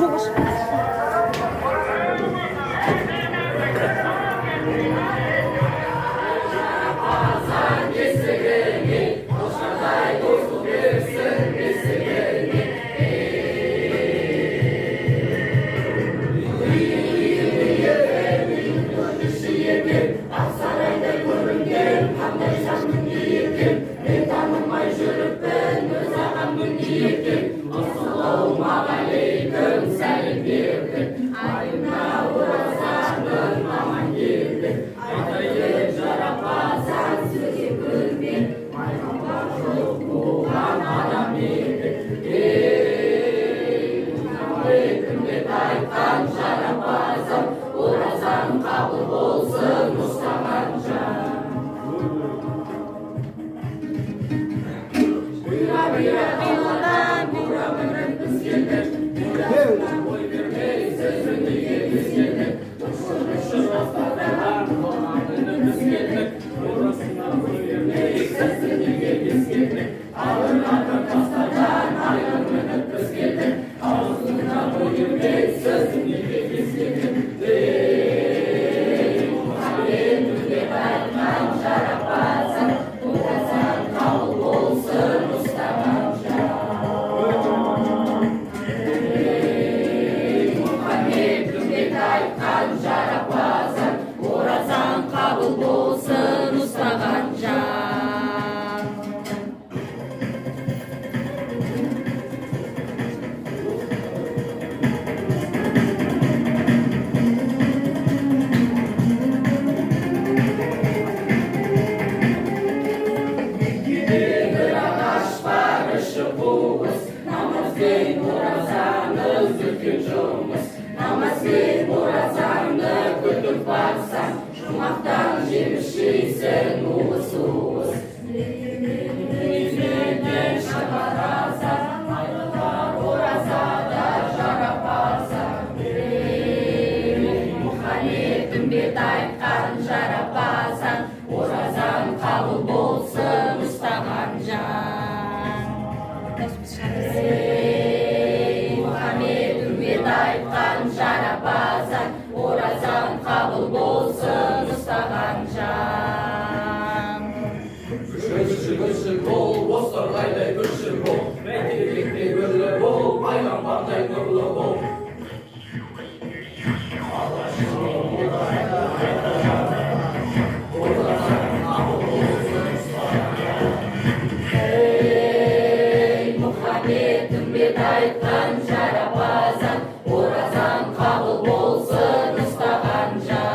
Жолға шықпаңыз. Оразаң қабыл болсын, ұстаған жан. Мұхаммед үмбет айтқан жарапазан, оразаң қабыл болсын, ұстаған жан. Ей, Мұхаммед үмбет айтқан жарапазан, оразаң қабыл болсын, ұстаған жан. Күші күші бол, бозторғайдай күші бол, бәйтеректей өрлі бол, пайғамбардай нұрлы бол. Ей, Мұхаммед үмбет айтқан жарапазан, оразаң қабыл болсын, ұстаған жан.